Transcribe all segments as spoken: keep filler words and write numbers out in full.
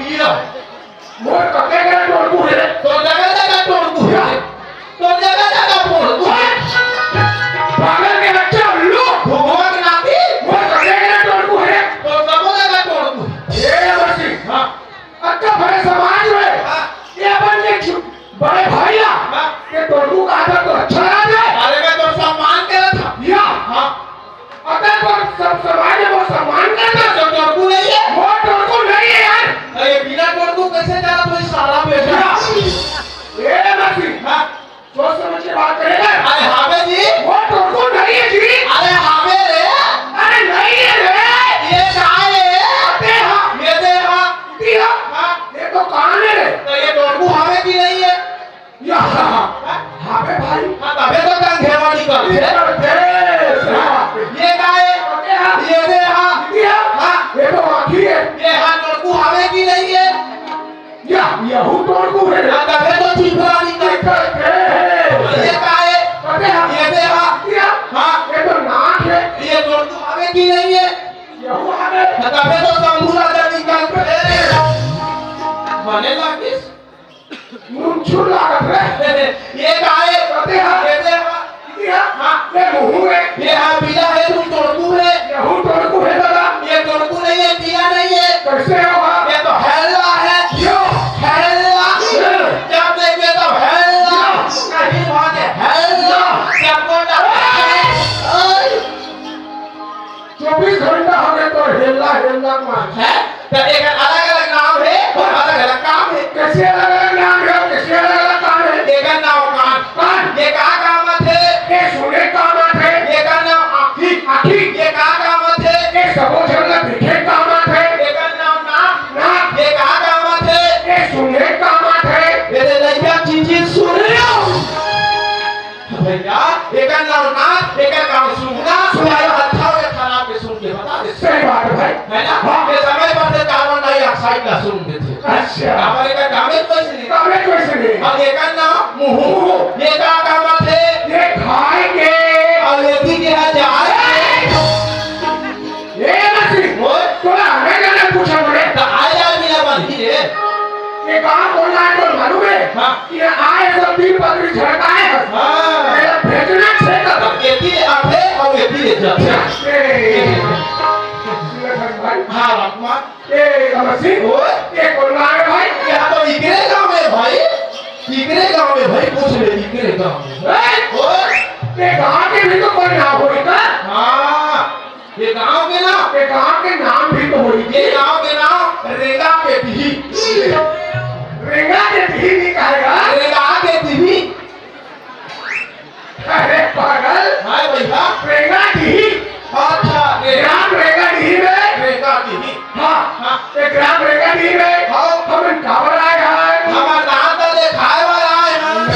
मोर कते करा टोरकू हे रे? तोर जगह जगह टोरकू हे रे। तोर जगह जगह टोरकू हे। पागल के बच्चा, उल्लू। भगवान नाती। मोर कते करा टोरकू हे रे? तोर सबो जगह टोरकू हे। ए मसी। हाँ। अतका बड़े समाज में हाँ। ये अपन के छु-, बड़े भाई ला हाँ। ये टोरकू का आदर तो अच्छा लगा जाए। अरे मैं तो सम्मान करत हँव। या। हाँ। अतका तो सब समाज में वो सम्मान करता। तो टोरकू नहीं है? वो टोरकू नहीं है यार। अरे बिना टोरकू कैसे चलत होही साला बेटा? या। ए मसी। हाँ। सोच समझ के बात करेगा। अरे हावे जी। वो टोरकू नहीं है जी। अरे हावे रे। अरे नहीं है रे। ये काय है? अबे हाँ। ये दे हाँ। दिया। हाँ। ये तो कान है रे। तो ये टोरकू हावे कि नहीं है? या, हावे भाई। हाँ, तभे तो कंघेवा निकलथे। ये काय है? अबे हाँ। ये दे हाँ। दिया। हाँ। ये तो आँखी है। ये हाँ टोरकू हावे कि नहीं है? या, यहू टोरकू है। हाँ, तभे तो चिथड़ा निकलथे। ये काय है? अबे हाँ। ये दे हाँ। या। हाँ। ये तो नाक है। ये टोरकू हावे कि नहीं है? यहू हावे। हाँ, तभे तो शंभू राजा निकलथे। बने लागिस। मुंचुर लागत रे। ये काय है? अबे हाँ। ये दे हाँ। या, हाँ। ये मुहूँ है। ये हाँ पीला है, तू टोरकू है। यहू टोरकू है दादा। ये टोरकू नहीं है, पीला नहीं है। कैसे होगा? ये तो हेल्ला है। क्यों? हेल्ला। क्यों? जब देखे तो हेल्ला। क्यों? कहीं भागे हेल्ला। क्यों? जब को डर चौबीस घंटा हो गए तो हेल्ला, हेल्ला मार। है? तो एक अलग-अलग नाम है और अलग-अलग काम है। कैसे अलग-अलग नाम है और कैसे अलग-अलग काम है? एक नाम कान। कान। ये का काम आथे? ये सुने काम आथे। एक नाम आँखी। आँखी। ये का काम आथे? ये सबो झन ला देखे काम आथे। एक नाम नाक। नाक। ये का काम आथे? ये सुने काम आथे। ये दे लइका चीची सुने। भैया, एकर नाम नाक, एकर नाम सूंघना, सुनाई हत्था हो या खराब के सुन के बता दे। सही बात है भाई। है ना? हाँ। ये समय पर से कार्बन डाइऑक्साइड ला सुन देथे। अच्छा। काबर एकर कामे कोई से नहीं। कामे कोई से नहीं। अब एकर नाम मुहूँ, मुहूँ। ये का काम आथे? ये खाए के। और ये भी के है जाए के। ए मसी, ओए। तोला हमें जाने पूछा पड़े। त आए जाए बिना बन ही रे। ये कहाँ बोलना है तो मालूम है? हाँ। ये आए सब तीन पकड़ी झड़काए हैं। हाँ। मेरा भेजना छेद। अब ये भी आते और ये भी ले जाते। ए, सुन भाई। हाँ, बाप माँ। ए, मसी, ओए। ये बोलना है भाई। यहाँ तो इकरे गाँव में भाई। इकरे गाँव में भाई, पूछ ले, इकरे गाँव में। ए, ओए। ये गाँव के भी तो कोई ना होई का? हाँ। ये गांव के ना, ये गांव के नाम भी तो होई। ये गांव के नाम रेंगा के दिही। रेंगा के दिही नहीं कहेगा। रेंगा के दिही। अरे पागल। हाय भैया। रेंगा दिही। अच्छा, रेंगा। ग्राम रेंगा दिही में। रेंगा दिही। हाँ। हाँ। ये ग्राम रेंगा दिही में। हाँ। हम काबर आए हैं? हम नाम तो दिखाए वाला आए हैं।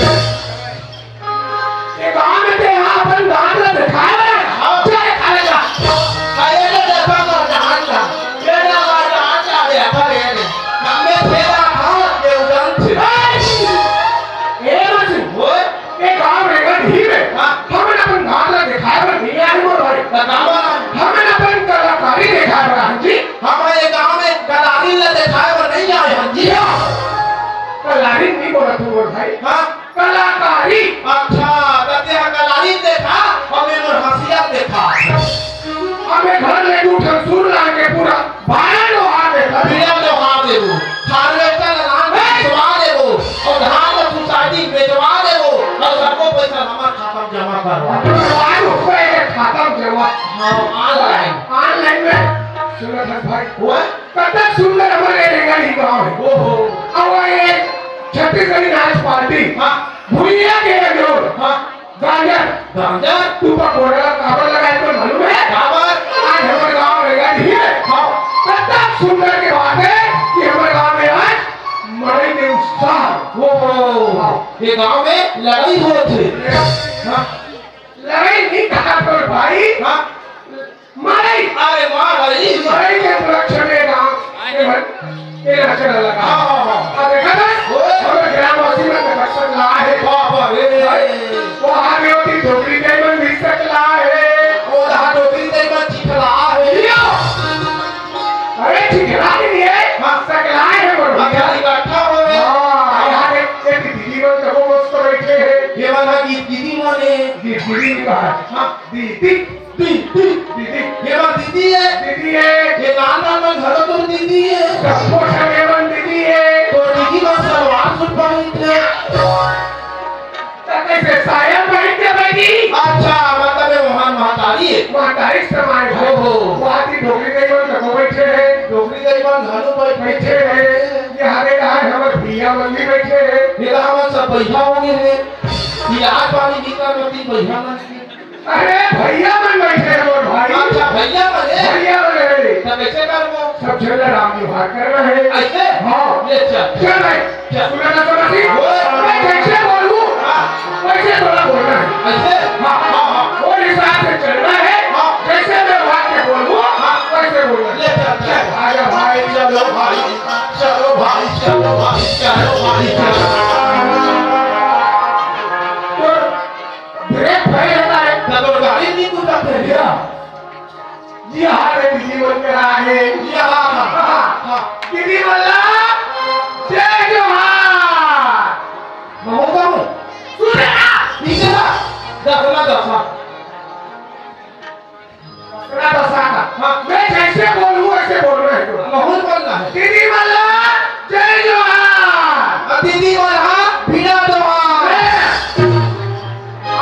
ये गांव में ते यहाँ अपन गांव में दिखाए वाला है। हाँ। चल, खा ले जा। अरे, ये तो देखो तो जहान था। ये ना हमारे जहान था, अरे, अरे, अरे। हमने खेला था, ये उजान थे। ए, ए, मत सुन। वो? ये गांव में गंदगी में। हाँ। हमने अपन गांव में दिखाए वाला नहीं आए वो भाई। तो गांव वाला। हमने अपन कलाकारी दिखाए वाला, हाँ जी। हम ये गांव में कलाकारी ले दिखाए वाला नहीं आए, हाँ जी। कलाकारी नहीं बोला तू, बोल भाई। हाँ। कलाकारी। अच्छा, त तेहा कलाकारी देखा, अउ मैं मोर हंसिया देखा। अबे घर ले दू ठन सुर ला के पूरा बारह लोहा देखा। बीड़ा लोहा देबो, हार्वेस्टर ला लान के बिसवा देबो, अउ धान ला सोसाइटी बेचवा देबो, अउ सबको पैसा हमर खाता में जमा करवा देबो। आज रुपए के खाता में जमा। हाँ, ऑनलाइन। ऑनलाइन में। सुनत हस भाई? ओए? कतक सुंदर हमर ये रेंगरी गांव हे। ओहो। अउ ये छत्तीसगढ़ी नाच पार्टी। हाँ। भुइयां के अंजोर। हाँ। गांजर। गांजर। तू पकोड़ा काबर लगाए तो मालूम हे? काबर? आज हमर गांव रेंगरी हे। हाँ। कतक सुंदर के बात हे कि हमर गांव में आज मड़ई के उत्साह। ओहो। हाँ। ये गांव में लड़ई होत हे। हाँ। लड़ई नहीं कहा तो भाई। हाँ। मड़ई। अरे, मड़ई। मड़ई के उपलक्ष्य में गांव के मन के नाचने लगा। हाँ, हाँ, हाँ। अब देखा था? ओए। हमर ग्रामवासी मन के दर्शन ला हे। बाबा रे। वो हाथ में होती डोकरी के मन भी सकला हे। वो हाथ डोकरी के मन चिखला हे। यो। अरे, चिखला नहीं हे। हाँ। सकला हे वो। दीदी कहा। हाँ। दीदी। दीदी। दीदी। ये बात दीदी है। दीदी है। ये नान नान मन घलो तो दीदी है। सबको सगे मन दीदी है। तो दीदी मन सलवार सूट पहनथे। तो कैसे साया पहन के बैठी? अच्छा, मतलब ये वहाँ महतारी है। महतारी समाज है। ओहो। वहाँ की डोकरी दई मन कको बैठे हैं। डोकरी दई मन घलो बैठ-, बैठे हैं। ये हरे रहा है, हमारे भैया मन भी बैठे हैं। ये रहा, हमारे सब बैठा हो गए हैं। ये आज पानी भीतर में तीन भैया मन के। अरे भैया मन बैठे हैं मोर भाई। अच्छा, भैया मन है? भैया मन है। तब ऐसे कर वो। सब झगड़ा राम व्यवहार करना है। ऐसे? हाँ। ले चल। चल भाई। चल। सुना ना सुना सी? ओए। मैं जैसे बोलूँ, हाँ। वैसे तोला बोलना है। ऐसे? हाँ, हाँ, हाँ। वो हिसाब से चलना है। हाँ। जैसे मैं वाक्य बोलूँ, हाँ। वैसे बोलना है। ले चल, चल। आजा भाई, चलो भाई, चलो भाई, चलो भाई, चलो भाई, चलो। तो ब्रेक फेल रहता है। ना तो गाड़ी नहीं घुसाते हैं। या। जी हाँ रे, दीदी मन के रहा है। जी हाँ, हाँ, हाँ, हाँ। दीदी मन ला जय जोहार। महू कहूँ। सुन ना। पीछे ना। दसना, दसना। दसना, दसना का। हाँ। मैं जैसे बोलूँ, वैसे बोलना है तो। महू बोलना है। दीदी मन ला जय जोहार। और दीदी मन ला बिना जोहार।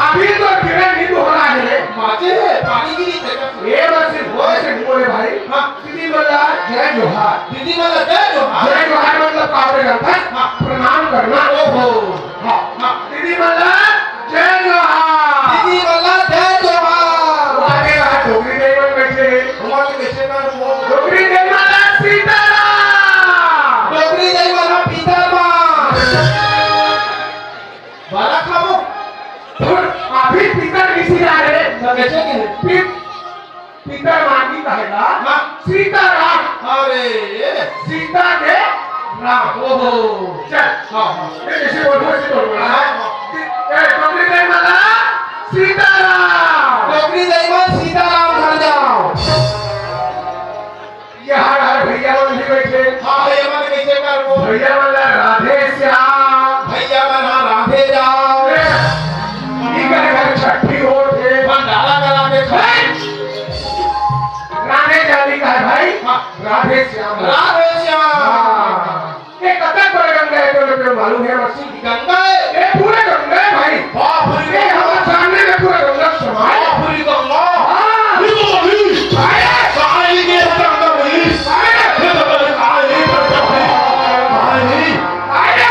अभी तो गिरे नहीं दोहरा है। बाजे है, पानी की नहीं देखा। ये बस सिर्फ वो ऐसे नहीं बोले भाई। हाँ। दीदी मन ला जय जोहार। दीदी मन ला जय जोहार। जय जोहार मतलब का होथे जानथस? हाँ। प्रणाम करना। ओहो। हाँ। हाँ। दीदी मन ला जय जोहार। दीदी मन ला जय जोहार। वो आगे रहा डोकरी दई मन बैठे हैं। हमारे कैसे ना वो। डोकरी दई मन ला सीताराम। डोकरी दई मन ला पीताराम। बड़ा खाबो। धुर, अभी पितर किसी का है। तो कैसे के? पि-, पितर मांगी कहेगा। हाँ। सीताराम। अरे। सीता के राम। ओहो। चल। हाँ, हाँ। मैं जैसे बोलूँ, वैसे बोलूँ। हाँ, हाँ। ए, डोकरी दई मन ला सीताराम। डोकरी दई मन सीताराम घर जाओ। ये हर हर भैया मन भी बैठे। हाँ, भैया मन कैसे करबो? भैया मन ला राधे श्याम। भैया मन ला राधे जाओ। ए, इकर घर छट्ठी होत हे। भंडारा करा के खाए। राधे जानी का है भाई? हाँ। राधे श्याम। राधे श्याम। हाँ। ये कतक बड़े गंगा है, तो लोग मालूम है, मसी? गंगा है? ये पूरा गंगा है भाई। बाप रे। ये हमारे सामने में पूरा गंगा समाया है। बाप रे, गंगा। हाँ। ये तो अभी। अरे। कहाँ है ये गंगा भाई? अरे। ये तो पता नहीं कहाँ है, ये तो पता नहीं। कहाँ है? अरे।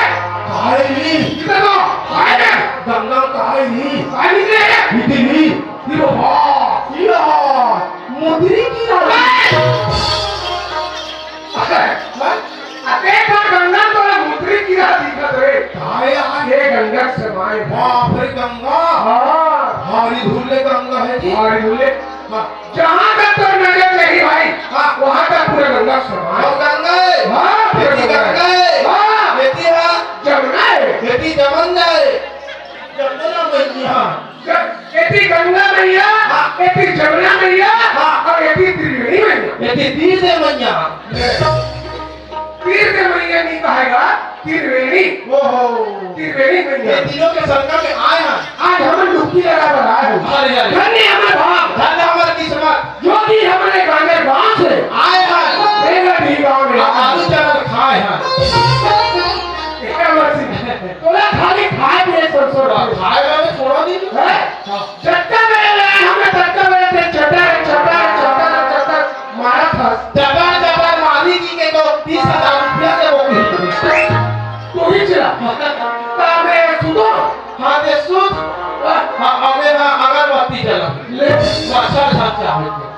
कहाँ है ये? इधर तो। अरे। गंगा कहाँ है ये? पानी में। इतनी। ये बाबा। ये मुंदरी की रानी। अरे। हाँ? अते का गंगा तोला मुंदरी की राह दिखत रे। काय यार? ये गंगा समाय। बाप रे गंगा। हाँ। भारी धुल्ले गंगा है जी। भारी धुल्ले। हाँ। जहाँ तक तो नजर नहीं भाई, हाँ। वहाँ तक पूरा गंगा समाय। और गंगा है। हाँ, पूरा एती गंगा है। गंगा है। हाँ। एती हाँ। जमुना है। एती जमन जाए। जमुना मैया। ज-, एती गंगा मैया, हाँ। एती जमुना मैया, हाँ। और एती त्रिवेणी मैया। एती तीर दे मैया। तीर दे मैया नहीं कहेगा, त्रिवेणी। ओहो। त्रिवेणी मैया। ये तीनों के संगम में आए हैं। आज हम डुबकी लगा बर आए हैं। अरे, अरे। धन्य हमारे भाग। धन्य हमारे किस्मत। जो कि हमरे गांगर गांव से आए हैं। बेगठी गांव में आ-, आलू चावल खाए हैं। क्या मर्जी? तोला खाली खाए पिए सरसों खाए वाले छोड़ा नहीं। हैं? हाँ। जतका बेरा लाए हमन, ततका बेरा ते चटर, चटर, चटर, चटर मारत हस। चटर, चटर मारी जी के तो तीस हजार रुपया के बोली। तू ही चिल्ला। ता मैं सुतो। हाँ, ते सुत। हाँ, अबे ना अगरबत्ती जला। ले। अच्छा, अच्छा, अच्छा, हो गया।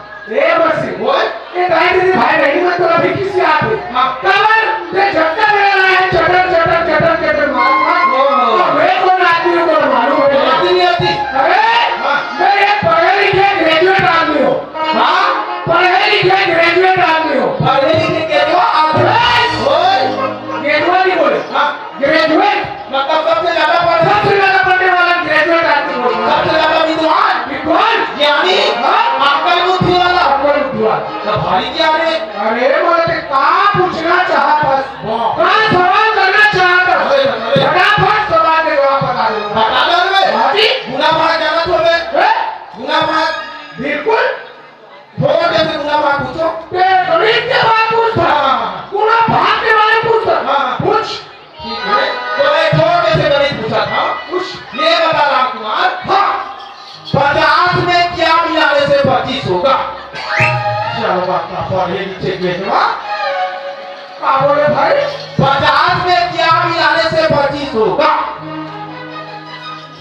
ए मसी। ओए। ए दाई दीदी भाई बहनी मन तो अभी किसी आते। हाँ। काबर ते झटका मेरा लाए है, चटर, चटर, चटर, चटर मार, मार। ओहो। तो मैं कौन आदमी हूँ, तोला मालूम है? कौन आदमी आती? अरे, हाँ। मैं एक पढ़े लिखे graduate आदमी हूँ। हाँ? पढ़े लिखे graduate आदमी हूँ। पढ़े लिखे graduate आदमी? ओए। ओए। Graduate नहीं बोले। हाँ। Graduate। मतलब सबसे ज्यादा पढ़-, सबसे ज्यादा पढ़ने वाला graduate आदमी बोलता है। सबसे ज्यादा विद्वान। विद्वान। ज्ञानी। हाँ। अक्कल बुद्धि वाला। अक्कल बुद्धि वाला। तो भारी क्या रे? अरे बोले, का पूछना चाहत हस? वाह। का सवाल करना चाहत हस? अरे, अरे। फटाफट सवाल के जवाब बता दो। बता दो रे। हाँ जी। गुना भाई जानत हो बे? पढ़े लिखे के जवा। का बोले भाई? पचास में क्या मिलाने से पच्चीस होगा?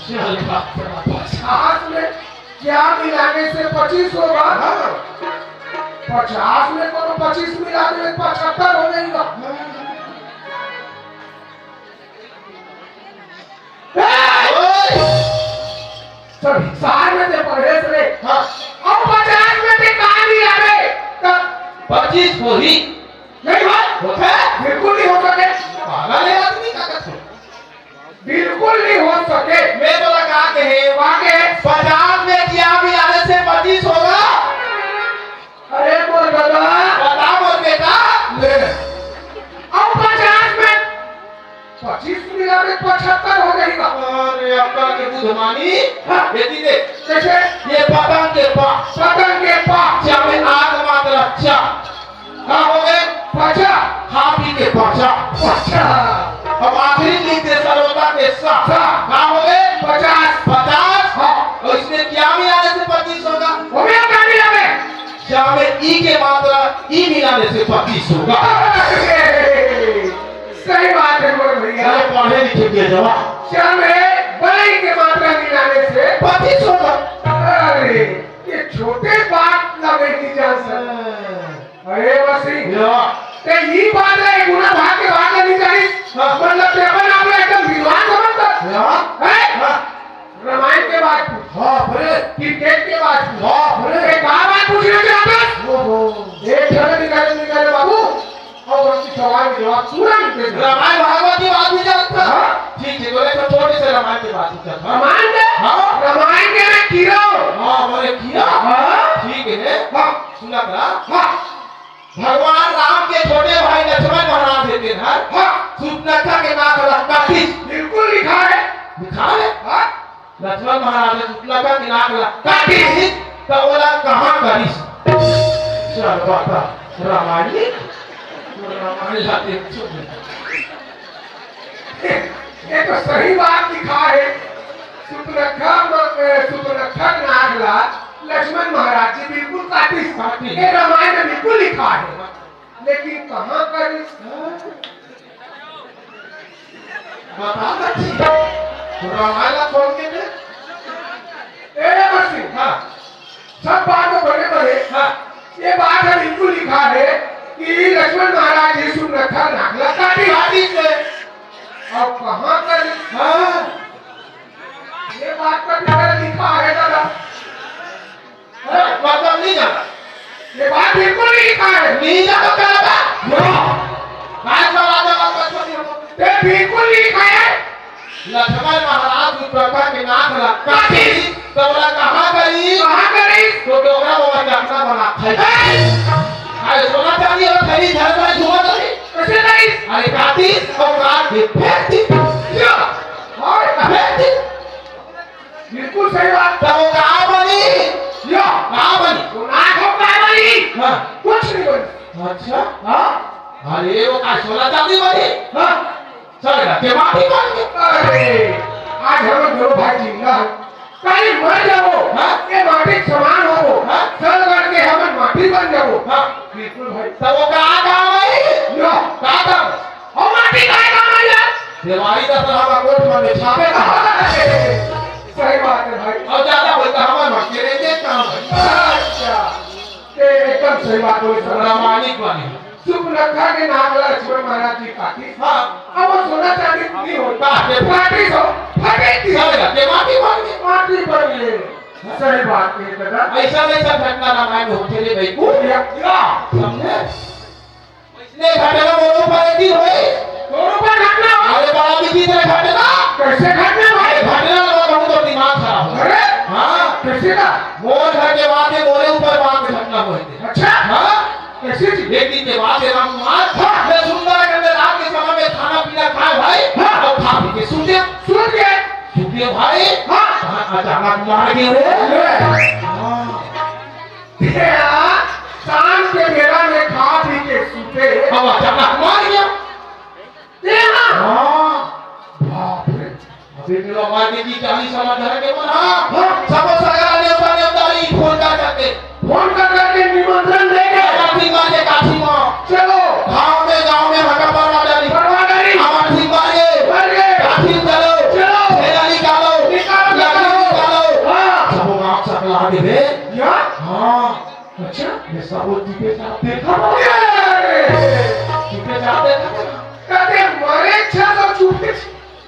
चल बाप रे बाप। पचास में क्या मिलाने से पच्चीस होगा? हाँ। पचास में कोनो पच्चीस मिला दे, पचहत्तर हो जाएगा। ए! ओए! सब हिसाब में ते पढ़े से रे। हाँ। अउ पचास में ते का मिलाबे? त पच्चीस होही। नहीं हो? होथे? बिल्कुल नहीं हो सके। पागल हे आदमी, का कथे? बिल्कुल नहीं हो सके। मैं तोला का कहे? का कहे? पचास में क्या मिलाने से पच्चीस होगा? अरे मोर दादा। बता मोर बेटा। ले। अउ पचास में पच्चीस मिला में पचहत्तर हो जाएगा। अरे अक्कल के बुधमानी। हाँ। ये दी दे। कैसे? ये पतंग के पा। पतंग के पा। चा में आग मात्रा चा। का हो गए? पचा। खा पी के पचा। पचा। अब आखिरी लिख दे सरोता के सा। सा। का हो गए? पचास। पचास। हाँ। और इसमें क्या मिलाने से पच्चीस होगा? वो भी हम गाड़ी आ गए। चा में ई के मात्रा ई मिलाने से पच्चीस होगा। अरे, सही बात है मोर भैया। अरे, पढ़े लिखे के जवाब। चा में बई के मात्रा मिलाने से पच्चीस होगा। अरे, ये छोटे बात ना बेटी जान सर। अरे बसी। या। ते ई बात रे गुना भाग के बात नहीं चाहिए। हाँ। मतलब ते अपन आप ला एकदम विद्वान समझता। या। हैं? हाँ। रामायण के बात पूछ। बाप रे। क्रिकेट के बात पूछ। बाप रे। ए, का बात पूछ रहे थे आप? ओहो। एक ठन निकाले, निकाले बाबू। और उसकी सवाल के जवाब पूरा निकले। रामायण भागवत की बात भी जानता। हाँ। ठीक है, बोले तो छोटे से रामायण की बात ही करता। रामायण के? हाँ। रामायण के मैं कीरा हूँ। हाँ, बोले कीरा? हाँ। ठीक है। हाँ। सुना था? हाँ। भगवान राम के छोटे भाई लक्ष्मण महाराज हे तेन हर हाँ। सुपनखा के नाक ला काटिस। बिल्कुल लिखा है। लिखा है? हाँ। लक्ष्मण महाराज हे सुपनखा के नाक ला काटिस, त ओला कहाँ करिस? चल बता, रामायण, रामायण ला देख चुप। ये तो सही बात लिखा है। सुपनखा म-, ए, सुपनखा नाक ला लक्ष्मण महाराज जी बिल्कुल काटिस। काटिस। ये रामायण में बिल्कुल लिखा है। लेकिन कहाँ करिस? बता दे। रामायण ला खोल के दे। ए, मसी। हाँ। सब बात तो बने बने। हाँ। ये बात है, बिल्कुल लिखा है कि लक्ष्मण महाराज जी सुपनखा नाक ला काटिस। काटिस है। अब कहाँ करिस? हाँ। ये बात का भी लिखा है दादा। हाँ, मतलब नहीं जाना। ये बात बिल्कुल नहीं लिखा है। नहीं जाना तो क्या था? हाँ। आज का राजा का पक्ष नहीं होता। ये बिल्कुल नहीं लिखा है। लक्ष्मण महाराज सुपनखा के नाक ला काटिस, तो ओला कहाँ करिस? कहाँ करिस? तो डोकरा बाबा चकना बना खाई। ए! अरे सोना चांदी और खरी घर में धुआं करी। कैसे करिस? अरे काटिस और काट के फेंक दिस। क्या? और फेंक दिस। बिल्कुल सही बात। तो वो कहाँ बनी? यो। कहाँ बनी? वो नाक हो कहाँ बनी? हाँ। कुछ नहीं बनी। अच्छा। हाँ। अरे वो का सोना चांदी बनी? हाँ। चल ना, के माटी बन गए। अरे, आज हम दोनों भाई जिंदा हैं। कल मर जाबो, हाँ? ये माटी के समान होबो। हाँ? चल करके हम माटी बन जाबो। हाँ। बिल्कुल भाई। तो वो का काम है? यो। का काम? ओ माटी का काम है यार? देवारी का साहब कोट में छापे का। सही बात है भाई। और ज्यादा बोलता हमारे मन के लिए काम है। अच्छा। ये एकदम सही बात बोले सर। रामायणिक वाली। सुपनखा के नाक ला लक्ष्मण महाराज जी काटिस। हाँ। अब वो सोना चांदी नहीं होता। काटे। काटिस हो, फटे की। समझ गया, ये माटी बन गई। माटी बन गई। सही बात है दादा। ऐसा नहीं सब घटना रामायण में होते रे भाई। या, या। समझे? इसने घटना मोर ऊपर एक दिन हुई। मोर ऊपर घटना? अरे बड़ा विचित्र घटना। कैसे घटना भाई? अरे घटना में बहुत तो दिमाग खराब हो। अरे? हाँ। कैसे का? मोर घर के बात है, मोरे ऊपर बात घटना हुई थी। अच्छा? हाँ। कैसे जी? एक दिन के बाद है राम कुमार, हाँ। मैं सुंदर करने रात के समय में खाना पीना खाए भाई, हाँ। और खा पी के सो गया। सो गया। सो गया भाई, हाँ। हाँ, अचानक मार गया रे। अरे। हाँ। तेरा शाम के बेरा में खा पी के सूते। अब अचानक मार गया। तेरा। हाँ। बाप रे। अबे मेरा मार के की चालीस साल घर के बना। हाँ। सब सगरा नेवता नेवता रही फोन कर करके। फोन कर करके निमंत्रण देके। अमर सिंह मार के काठी म। चलो। गांव में, गांव में हका परवा डारी। परवा डारी। अमर सिंह मार के। मार के। काठी म चलो। चलो। छेना निकालो। निकालो, लकड़ी निकालो। निकालो। हाँ। सबो गांव सकला देबे। क्या? हाँ। अच्छा। ये सब वो चुपे चाप देखा। अरे! चुपे चाप देखा था। कहते मरे छा तो चुपे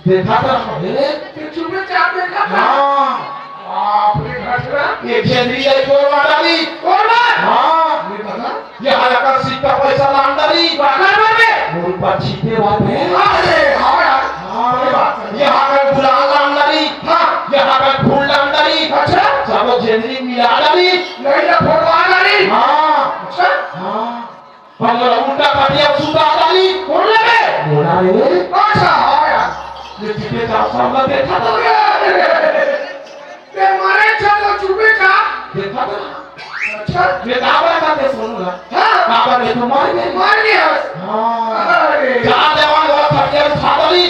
देखा था, अरे? ये चुपे चाप देखा था? हाँ। बाप रे, घटना। ये छेदरी लाई कोरवा डाली। कोरवा? हाँ। ये बता। ये हलाका सिक्का पैसा लान डाली। बाकर में? मोर ऊपर छीटे बात है। अरे, हाँ यार। हाँ। सही बात है। ये हाकर गुलाल लान डाली। हाँ। ये हाकर फूल लान डाली। अच्छा। सबो छेदरी मिला डाली। नहीं ना फोड़वा डाली। हाँ। अच्छा। हाँ। हमर उल्टा खटिया सुता डाली। कोन लगे? मोला रे। अच्छा, हाँ यार। ये चुपे चाप सब ला देखा था। ते मारे छा तो चुपे चाप। देखा था। अच्छा। ये काबर का ते सुन ला। हाँ। काबर के तो मर गए। मर गए। हाँ। अरे। जा देवान वाला खटिया उठा डाली।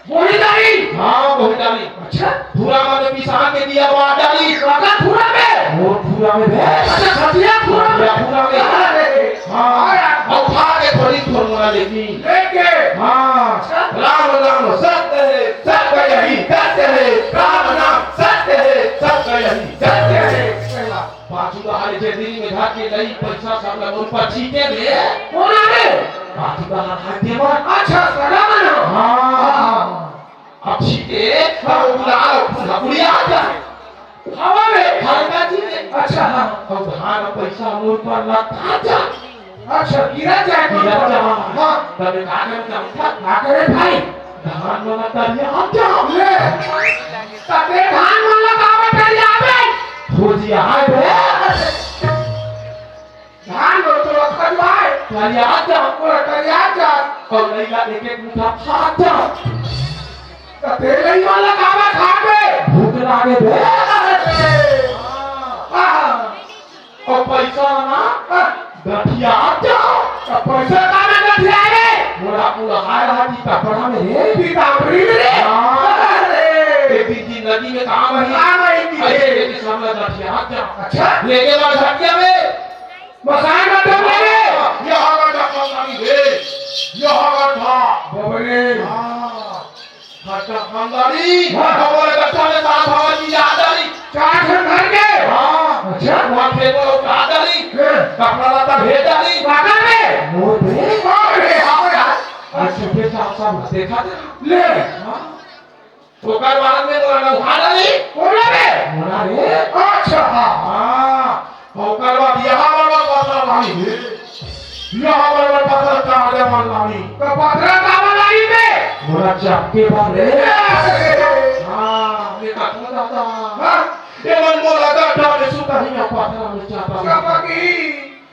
बोही डारी। हाँ, बोही डारी। अच्छा। पूरा माने पिसान के दिया बार डारी। काका पूरा में? मोर पूरा में बे। अच्छा, खटिया पूरा में? खटिया पूरा में। अरे। हाँ। अउ खा के थोड़ी थोड़ मोला लेगी। लेके। हाँ। अच्छा। राम नाम सत्य है, सत्य यही सत्य है। राम नाम सत्य है, सत्य यही सत्य है। सही बात। पाछू डहार जे दिन में घर के लई पैसा सब ला मोर पर छीटे दे। कोन आगे? पाछू डहार हाथ दे बर। अच्छा, सगा मन हो। हाँ। हाँ। अब छीटे, हाँ। अब उड़ा, अब फुलहुड़िया जाए। हवा में। हल्का छीटे। अच्छा, हाँ। अब धान पैसा मोर पर लटा जाए। अच्छा, गिरा जाए। गिरा जाए। हाँ। तबे का करे, का करे भाई? धान मन तरिया हट जा। ले। तते धान मन ला काबर तरिया आवे? फौजी आए बे। धान लो तो रखत भाई। तरिया हट जा। पूरा तरिया हट जा। और लइका एक एक मुठा खा जा। तते लई वाला काबर खाबे? भूख लागे बे। हाँ। अउ पैसा ना, हाँ। गठिया जाओ। त पैसा का में गठिया रे? मोला, मोला हाय रहा जी कपड़ा में रे। पीताम्बरी में रे? हाँ। अरे। एक दिन जिंदगी में काम आई। काम आई थी। ऐसे लेके सब ला गठिया जाओ। अच्छा। लेके बाद हटिया में। मसान का डब्बा में। यहाँ का डब्बा नहीं रे। यहाँ का था। बबरे। हाँ। खट्टा खानदानी, हाँ। हमर इकट्ठा में सात हवा की याद डाली। चार ठन घर के? हाँ। अच्छा। वहाँ पे वो उठा डाली। हाँ। कपड़ा लत्ता भेज डाली। बाकर में? मोर पे? अरे, हाँ यार। अच्छा, फिर साफ साफ देखा था। ले। हाँ। ओकर बाद में मोला उठा डाली। मोला रे? मोला रे? अच्छा, हाँ। हाँ। ओकर बाद यहाँ वाला पथरा लानी हे। यहाँ वाला पथरा का आगे मन लानी। तो पथरा का मन लानी बे? मोला चपके बर रे। हाँ, ये कथो दादा। हाँ। ये मन मोला गड्ढा में सुता ही ना पथरा में चापा। चापा की।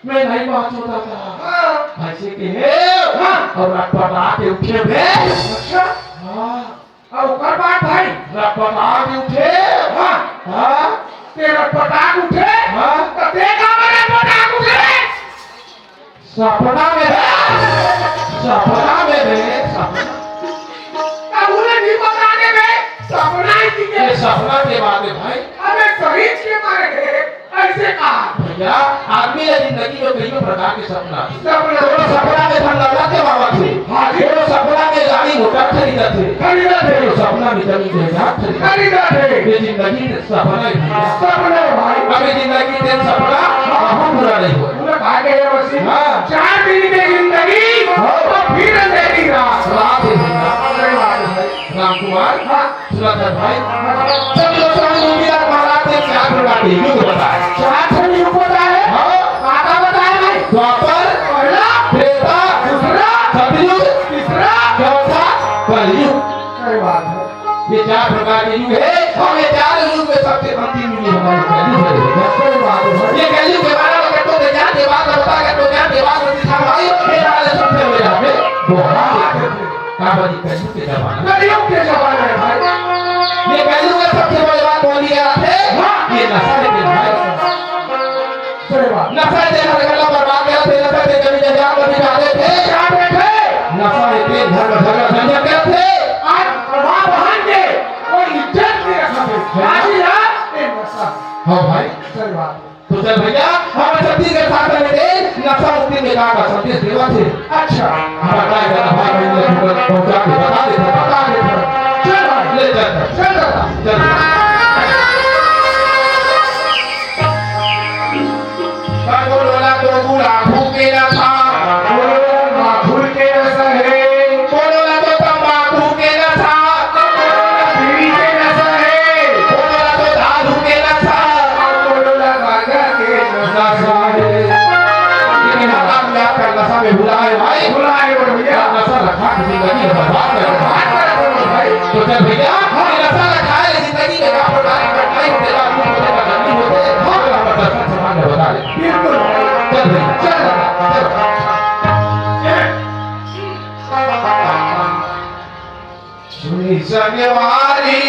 मैं नहीं बाँचो दादा। हाँ। ऐसे के हे। हाँ। और रटपटा के उठे बे। अच्छा। हाँ। अउ ओकर बाद भाई? रटपटा के उठे। हाँ। हाँ। ते रटपटा के उठे? हाँ। त ते काबर रटपटा के उठे रे? सपना में बे। सपना में बे, सपना। अब उन्हें नहीं बता दे बे, सपना ही की ये के। सपना के बात है भाई। अबे शहीद के मारे हे। ऐसे कहा। भैया, आदमी ला जिंदगी में कई प्रकार के सपना आथे। सपना। कोनो सपना में धन दौलत के मावत हे। हाँ जी। कोनो सपना में गाड़ी मोटर खरीदत हे। खरीदत हे। कोनो सपना में जमीन जायदाद खरीदत हे। खरीदत हे। ये जिंदगी के सपना हे भैया। सपना हे भाई। अबे जिंदगी के सपना हाँ। कभू पूरा नहीं होय। पूरा भाग्य हे बस। हाँ। चार दिन के जिंदगी हाँ। तो फिर अंधेरी रात। रात हे भैया। सही बात हे भाई। राम कुमार, हाँ। सुना था भाई। चंद्रशेखर मुखिया महाराज ने चार प्रकार के युग बताए। चार ठन युग बताए। हाँ। का का बताए भाई? द्वापर, पहला, त्रेता, दूसरा, सतयुग, तीसरा, चौथा, कलयुग। सही बात है। ये चार प्रकार के युग है और ये चार युग में सबसे अंतिम युग हमारे कलयुग है। सही बात है। ये कलयुग के बारे में तो ज्ञान के बात बता के तो ज्ञान के बात बता भाई, ये वाले सबसे मेरा है। वो हाँ। का बनी कलयुग के जमाना। कलयुग के जमाना हे भाई। ये कलयुग के सबसे बड़े बात बोली गया थे। हाँ। ये नशा हे भाई। सही बात। नशा हे हर गला बर्बाद गया थे, नशा हे कभी जंजाल कभी जाते थे। जाते थे। नशा हे तेज धर्म झगड़ा झंझट गया थे। आज माँ बहन के कोई इज्जत नहीं रखा थे। हाँ। आज ही रात ये नशा। हाँ भाई। सही बात। तो चल भैया, हमर छत्तीसगढ़ शासन में दे नशा मुक्ति में का का संदेश देवत हे। अच्छा। हमर भाई बहन भाई बहन ला पहुंचा के बता देथे, बता देथे। चल भाई, ले चल, चल। चल दादा, चल। का बोलो ला तो गुड़ा भूखे ना था। बोलो ला माखुर के नशा हे। बोलो ला तो तंबाकू के नशा। बोलो ला बीड़ी के नशा हे। बोलो ला तो दारू के नशा। बोलो ला गांजा के नशा हे। लेकिन हराम यार का नशा में भुला है भाई। भुला है बोलो भैया। नशा रखा के जिंदगी बर्बाद कर रहा है। बर्बाद कर रहा है भाई। तो चल भैया, ये नशा रखा है, जिंदगी में काम बर्बाद करना ही होते, काम होते, बदलनी होते, हर काम बदल सकते। बिल्कुल। चल भाई, चल, चल। सुनी संगवारी,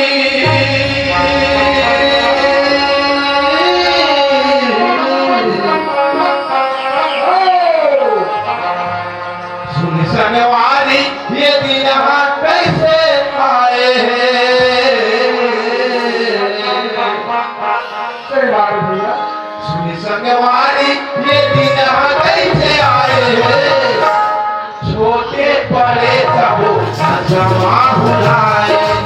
सुनी संगवारी, ये दिन ह कइसे आए हे? सही बात है भैया। सुनी संगवारी, ये दिन ह कइसे आए हे? छोटे बड़े सबो सजमा भुलाए।